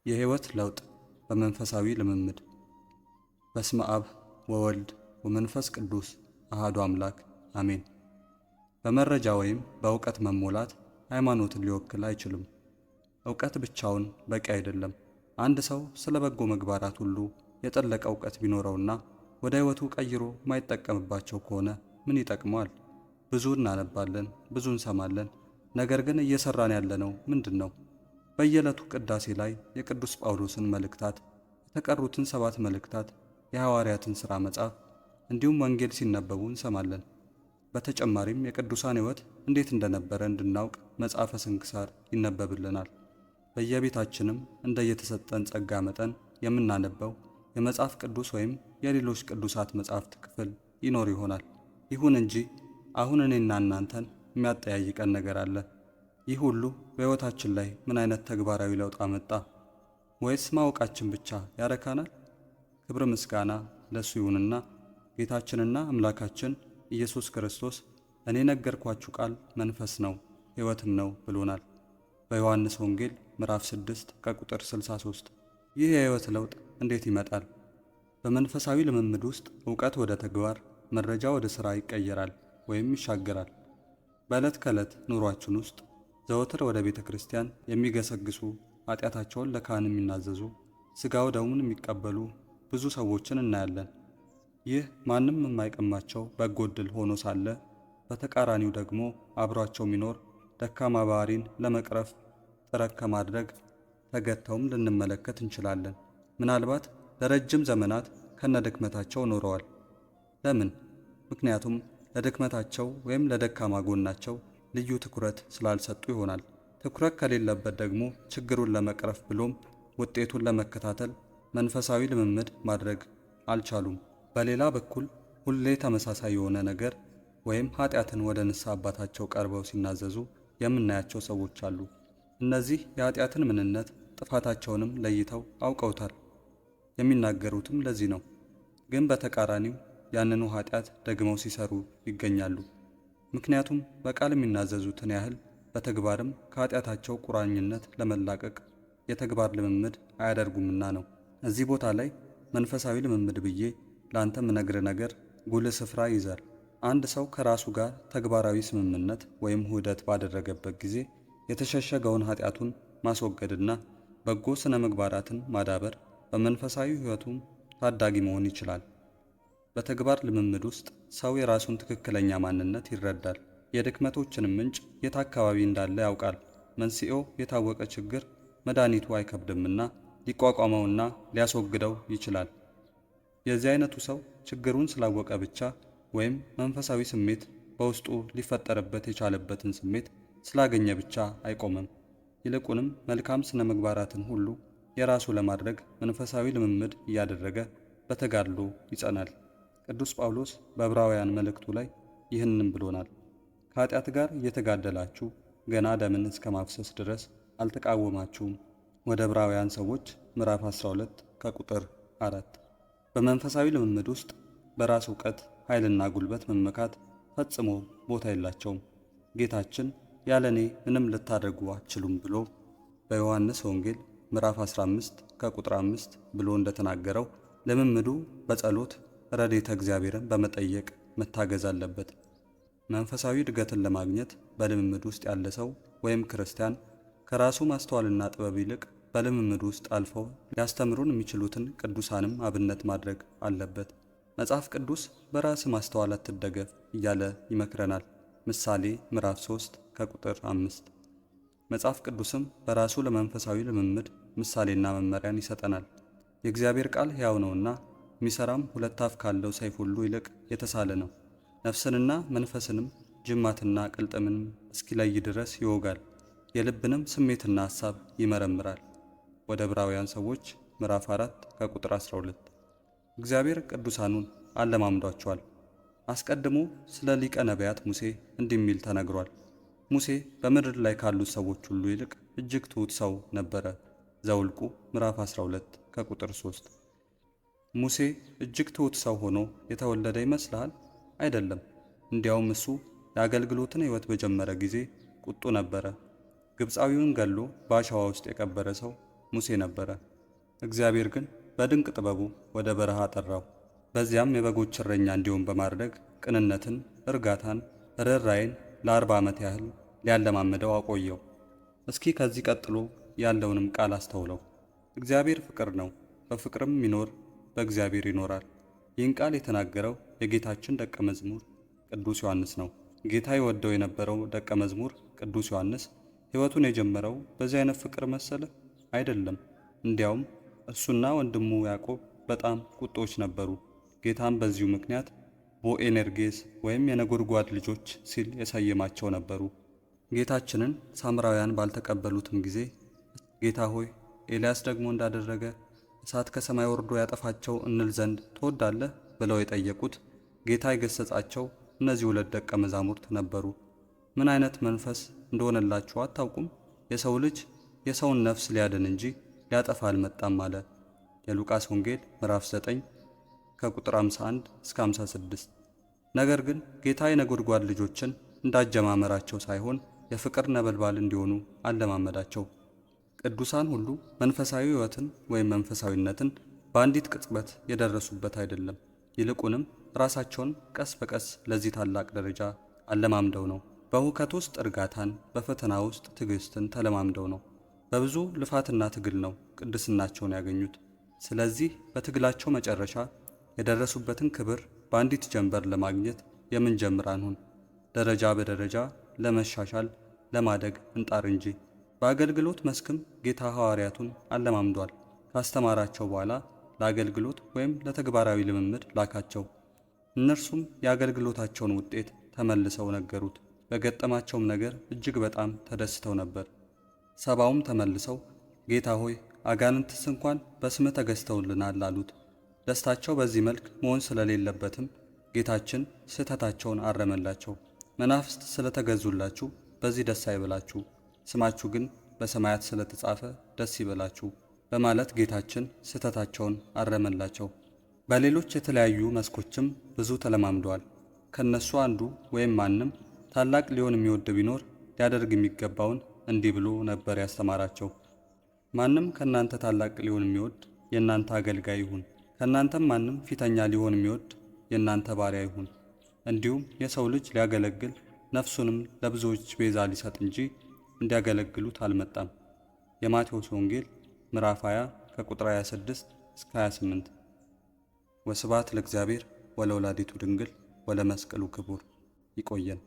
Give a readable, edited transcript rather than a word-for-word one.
የሕይወት ለውጥ በመንፈሳዊ ልምምድ። በስመ አብ ወወልድ ወመንፈስ ቅዱስ አሐዱ አምላክ አሜን። በመረጃ ወይም በእውቀት መሞላት ሃይማኖትን ሊወክል አይችልም። እውቀት ብቻውን በቂ አይደለም። አንድ ሰው ስለ በጎ ምግባራት ሁሉ የጠለቀ እውቀት ቢኖረውና ወደ ሕይወቱ ቀይሮ ማይጠቀምባቸው ከሆነ ምን ይጠቅመዋል? ብዙ እናነባለን፣ ብዙ እንሰማለን። ነገር ግን እየሰራን ያለነው ምንድን ነው? በየዕለቱ ቅዳሴ ላይ የቅዱስ ጳውሎስን መልእክታት፣ የተቀሩትን 7 መልእክታት፣ የሐዋርያትን ሥራ መጽሐፍ እንዲሁም ወንጌል ሲነበቡ እንሰማለን። በተጨማሪም የቅዱሳን ሕይወት እንዴት እንደነበረ እንድናውቅ መጽሐፈ ስንክሳር ይነበብልናል። በየቤታችንም እንደየተሰጠን ጸጋ መጠን የምናነበው የመጽሐፍ ቅዱስ ወይም የሌሎች ቅዱሳት መጻሕፍት ክፍል ይኖር ይሆናል። ይሁን እንጂ አሁን እኔና እናንተን የሚያጠያይቀን ነገር አለ። ይህ ሁሉ በሕይወታችን ላይ ምን አይነት ተግባራዊ ለውጥ አመጣ? ወይስ ማወቃችን ብቻ ያረካናል? ክብር ምስጋና ለሱ ይሁንና ጌታችንና አምላካችን ኢየሱስ ክርስቶስ እኔ ነገርኳችሁ ቃል መንፈስ ነው ሕይወትም ነው ብሎናል። በዮሐንስ ወንጌል ምዕራፍ 6 ከቁጥር 63። ይህ የሕይወት ለውጥ እንዴት ይመጣል? በመንፈሳዊ ልምምድ ውስጥ እውቀት ወደ ተግባር፣ መረጃ ወደ ሥራ ይቀየራል ወይም ይሻገራል። በዕለት ከዕለት ኑሯችን ውስጥ ዘወትር ወደ ቤተ ክርስቲያን የሚገሰግሱ፣ ኃጢአታቸውን ለካህን የሚናዘዙ፣ ሥጋ ወደሙን የሚቀበሉ ብዙ ሰዎችን እናያለን። ይህ ማንም የማይቀማቸው በጎ ዕድል ሆኖ ሳለ በተቃራኒው ደግሞ አብሯቸው የሚኖር ደካማ ባህሪን ለመቅረፍ ጥረት ከማድረግ ተገተውም ልንመለከት እንችላለን። ምናልባት ለረጅም ዘመናት ከነድክመታቸው ኖረዋል። ለምን? ምክንያቱም ለድክመታቸው ወይም ለደካማ ጎናቸው ልዩ ትኩረት ስላልሰጡ ይሆናል። ትኩረት ከሌለበት ደግሞ ችግሩን ለመቅረፍ ብሎም ውጤቱን ለመከታተል መንፈሳዊ ልምምድ ማድረግ አልቻሉም። በሌላ በኩል ሁሌ ተመሳሳይ የሆነ ነገር ወይም ኃጢአትን ወደ ንስሐ አባታቸው ቀርበው ሲናዘዙ የምናያቸው ሰዎች አሉ። እነዚህ የኃጢአትን ምንነት ጥፋታቸውንም ለይተው አውቀውታል። የሚናገሩትም ለዚህ ነው። ግን በተቃራኒው ያንኑ ኃጢአት ደግመው ሲሰሩ ይገኛሉ። ምክንያቱም በቃል የሚናዘዙትን ያህል በተግባርም ከኃጢአታቸው ቁራኝነት ለመላቀቅ የተግባር ልምምድ አያደርጉምና ነው። እዚህ ቦታ ላይ መንፈሳዊ ልምምድ ብዬ ለአንተ ምነግር ነገር ጉልህ ስፍራ ይይዛል። አንድ ሰው ከራሱ ጋር ተግባራዊ ስምምነት ወይም ውህደት ባደረገበት ጊዜ የተሸሸገውን ኃጢአቱን ማስወገድና በጎ ስነ ምግባራትን ማዳበር በመንፈሳዊ ሕይወቱም ታዳጊ መሆን ይችላል። በተግባር ልምምድ ውስጥ ሰው የራሱን ትክክለኛ ማንነት ይረዳል። የድክመቶችንም ምንጭ የት አካባቢ እንዳለ ያውቃል። መንስኤው የታወቀ ችግር መድኃኒቱ አይከብድምና ሊቋቋመውና ሊያስወግደው ይችላል። የዚህ አይነቱ ሰው ችግሩን ስላወቀ ብቻ ወይም መንፈሳዊ ስሜት በውስጡ ሊፈጠርበት የቻለበትን ስሜት ስላገኘ ብቻ አይቆምም። ይልቁንም መልካም ስነ ምግባራትን ሁሉ የራሱ ለማድረግ መንፈሳዊ ልምምድ እያደረገ በተጋድሎ ይጸናል። ቅዱስ ጳውሎስ በዕብራውያን መልእክቱ ላይ ይህንን ብሎናል። ከኃጢአት ጋር እየተጋደላችሁ ገና ደምን እስከ ማፍሰስ ድረስ አልተቃወማችሁም። ወደ ዕብራውያን ሰዎች ምዕራፍ 12 ከቁጥር 4። በመንፈሳዊ ልምምድ ውስጥ በራስ እውቀት ኃይልና ጉልበት መመካት ፈጽሞ ቦታ የላቸውም። ጌታችን ያለ እኔ ምንም ልታደርጉ አትችሉም ብሎ በዮሐንስ ወንጌል ምዕራፍ 15 ከቁጥር 5 ብሎ እንደተናገረው ልምምዱ በጸሎት ረድኤተ እግዚአብሔርን በመጠየቅ መታገዝ አለበት። መንፈሳዊ እድገትን ለማግኘት በልምምድ ውስጥ ያለ ሰው ወይም ክርስቲያን ከራሱ ማስተዋልና ጥበብ ይልቅ በልምምድ ውስጥ አልፈው ሊያስተምሩን የሚችሉትን ቅዱሳንም አብነት ማድረግ አለበት። መጽሐፍ ቅዱስ በራስ ማስተዋል አትደገፍ እያለ ይመክረናል። ምሳሌ ምዕራፍ 3 ከቁጥር 5። መጽሐፍ ቅዱስም በራሱ ለመንፈሳዊ ልምምድ ምሳሌና መመሪያን ይሰጠናል። የእግዚአብሔር ቃል ሕያው ነውና የሚሰራም ሁለት አፍ ካለው ሰይፍ ሁሉ ይልቅ የተሳለ ነው፣ ነፍስንና መንፈስንም ጅማትና ቅልጥምንም እስኪለይ ድረስ ይወጋል፣ የልብንም ስሜትና ሐሳብ ይመረምራል። ወደ ዕብራውያን ሰዎች ምዕራፍ 4 ከቁጥር 12። እግዚአብሔር ቅዱሳኑን አለማምዷቸዋል። አስቀድሞ ስለ ሊቀ ነቢያት ሙሴ እንዲህ የሚል ተነግሯል። ሙሴ በምድር ላይ ካሉት ሰዎች ሁሉ ይልቅ እጅግ ትሑት ሰው ነበረ። ዘውልቁ ምዕራፍ 12 ከቁጥር 3። ሙሴ እጅግ ትሑት ሰው ሆኖ የተወለደ ይመስልሃል? አይደለም። እንዲያውም እሱ የአገልግሎትን ሕይወት በጀመረ ጊዜ ቁጡ ነበረ። ግብፃዊውን ገሎ በአሸዋ ውስጥ የቀበረ ሰው ሙሴ ነበረ። እግዚአብሔር ግን በድንቅ ጥበቡ ወደ በረሃ ጠራው። በዚያም የበጎች እረኛ እንዲሆን በማድረግ ቅንነትን፣ እርጋታን፣ ርኅራኄን ለ40 ዓመት ያህል ሊያለማምደው አቆየው። እስኪ ከዚህ ቀጥሎ ያለውንም ቃል አስተውለው። እግዚአብሔር ፍቅር ነው፣ በፍቅርም የሚኖር በእግዚአብሔር ይኖራል። ይህን ቃል የተናገረው የጌታችን ደቀ መዝሙር ቅዱስ ዮሐንስ ነው። ጌታ ይወደው የነበረው ደቀ መዝሙር ቅዱስ ዮሐንስ ሕይወቱን የጀመረው በዚህ አይነት ፍቅር መሰለ? አይደለም። እንዲያውም እርሱና ወንድሙ ያዕቆብ በጣም ቁጦች ነበሩ። ጌታም በዚሁ ምክንያት ቦኤኔርጌስ ወይም የነጎድጓድ ልጆች ሲል የሰየማቸው ነበሩ። ጌታችንን ሳምራውያን ባልተቀበሉትም ጊዜ ጌታ ሆይ፣ ኤልያስ ደግሞ እንዳደረገ እሳት ከሰማይ ወርዶ ያጠፋቸው እንል ዘንድ ትወዳለህ ብለው የጠየቁት ጌታ የገሰጻቸው እነዚህ ሁለት ደቀ መዛሙርት ነበሩ። ምን አይነት መንፈስ እንደሆነላችሁ አታውቁም? የሰው ልጅ የሰውን ነፍስ ሊያድን እንጂ ሊያጠፋ አልመጣም አለ። የሉቃስ ወንጌል ምዕራፍ 9 ከቁጥር 51 እስከ 56። ነገር ግን ጌታ የነጎድጓድ ልጆችን እንዳጀማመራቸው ሳይሆን የፍቅር ነበልባል እንዲሆኑ አለማመዳቸው። ቅዱሳን ሁሉ መንፈሳዊ ሕይወትን ወይም መንፈሳዊነትን በአንዲት ቅጽበት የደረሱበት አይደለም። ይልቁንም ራሳቸውን ቀስ በቀስ ለዚህ ታላቅ ደረጃ አለማምደው ነው። በሁከት ውስጥ እርጋታን፣ በፈተና ውስጥ ትዕግስትን ተለማምደው ነው። በብዙ ልፋትና ትግል ነው ቅድስናቸውን ያገኙት። ስለዚህ በትግላቸው መጨረሻ የደረሱበትን ክብር በአንዲት ጀንበር ለማግኘት የምንጀምር አንሁን። ደረጃ በደረጃ ለመሻሻል ለማደግ እንጣር እንጂ። በአገልግሎት መስክም ጌታ ሐዋርያቱን አለማምዷል። ካስተማራቸው በኋላ ለአገልግሎት ወይም ለተግባራዊ ልምምድ ላካቸው። እነርሱም የአገልግሎታቸውን ውጤት ተመልሰው ነገሩት። በገጠማቸውም ነገር እጅግ በጣም ተደስተው ነበር። 70ውም ተመልሰው ጌታ ሆይ፣ አጋንንትስ እንኳን በስምህ ተገዝተውልናል አሉት። ደስታቸው በዚህ መልክ መሆን ስለሌለበትም ጌታችን ስህተታቸውን አረመላቸው። መናፍስት ስለተገዙላችሁ በዚህ ደስ አይበላችሁ፣ ስማችሁ ግን በሰማያት ስለተጻፈ ደስ ይበላችሁ በማለት ጌታችን ስህተታቸውን አረመላቸው። በሌሎች የተለያዩ መስኮችም ብዙ ተለማምደዋል። ከነሱ አንዱ ወይም ማንም ታላቅ ሊሆን የሚወድ ቢኖር ሊያደርግ የሚገባውን እንዲህ ብሎ ነበር ያስተማራቸው። ማንም ከእናንተ ታላቅ ሊሆን የሚወድ የእናንተ አገልጋይ ይሁን። ከእናንተም ማንም ፊተኛ ሊሆን የሚወድ የእናንተ ባሪያ ይሁን። እንዲሁም የሰው ልጅ ሊያገለግል ነፍሱንም ለብዙዎች ቤዛ ሊሰጥ እንጂ እንዲያገለግሉት አልመጣም። የማቴዎስ ወንጌል ምዕራፍ 20 ከቁጥር 26 እስከ 28። ወስብሐት ለእግዚአብሔር ወለወላዲቱ ድንግል ወለመስቀሉ ክቡር። ይቆየን።